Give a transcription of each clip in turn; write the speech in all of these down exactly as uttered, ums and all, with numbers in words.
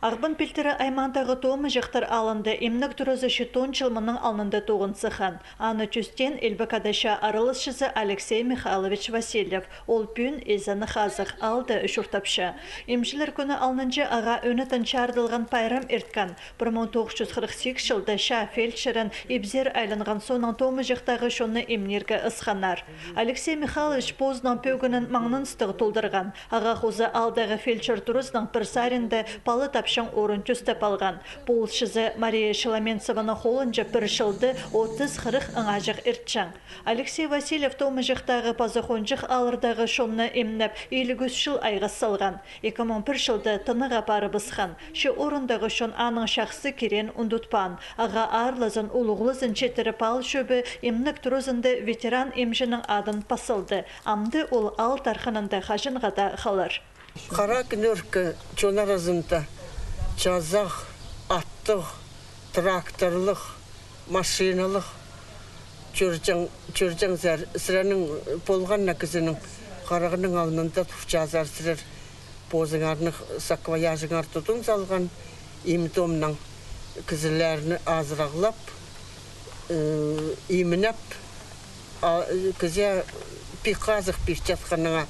Ағбан пилтірі аймағындағы Томыҷахтар аалында имнег туразы читон чыл мының алнында тоғын сыххан. Аны тӧстеен Илбек Ада чаа араласчызы Алексей Михайлович Васильев. Ол пӱӱн изеннең хазых аалда чуртапча. Имҷілер кӱні алнынҷа ағаа ӧнетін чарыдылған пайрам ирткен. Пір муң тоғыс чӱс хырых сигіс чылда чаа фельдшерін ибзер айланған соонаң Томыҷахтағы чонны имнирге ысханнар. Алексей Михайлович позының пӧгінін маңнаныстығ толдырған. Ағаа хоза аалдағы фельдшер туразының пір саринда пала тапчаң орын тӧстеп алған. Полысчызы Мария Челоменцеваның холынҷа пір чылда отыс-хырых ыңаҷах иртчең. Алексей Васильев Томыҷахтағы паза хонҷых ааллардағы чонны имнеп, илиг ӱс чыл айғас салған. Ікі муң пір чылда тынағ апарыбысхан. Че орындағы чон аның чахсы киреен ундутпаан. Ағаа аарлазын, улуғлазын читіріп ал чӧбі имнег туразында ветеран имҷінің адын пас салды. Амды ол аал тархынында хаҷанға даа халар. Хара кӱнӧркі чон аразында чазағ, аттығ, тракторлығ, машиналығ чӧрҷең, чӧрҷеңзер. Сірернің полған на кізінің, харағның алнында турчазар сірер. Позыңарның саквояжыңар тудын салған, им-домнаң кізілерні азырағлап, э, имнеп, а, кізее пик хазых пирчеткеніңе,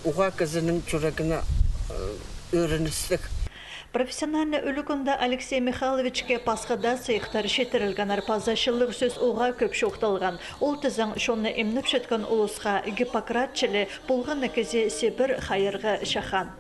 уғаа кізінің чӱрегіне, э, ӧріністіг. Профессиональный ӱлӱкӱнде Алексей Михайловичке пасха даа сыйыхтар читірілгеннер, паза чылығ сӧс уғаа кӧп чоохталған. Ол тізең, чонны имнепчеткен улусха Гиппократ чіли полған на кізее Сибирь хайирға чаххан.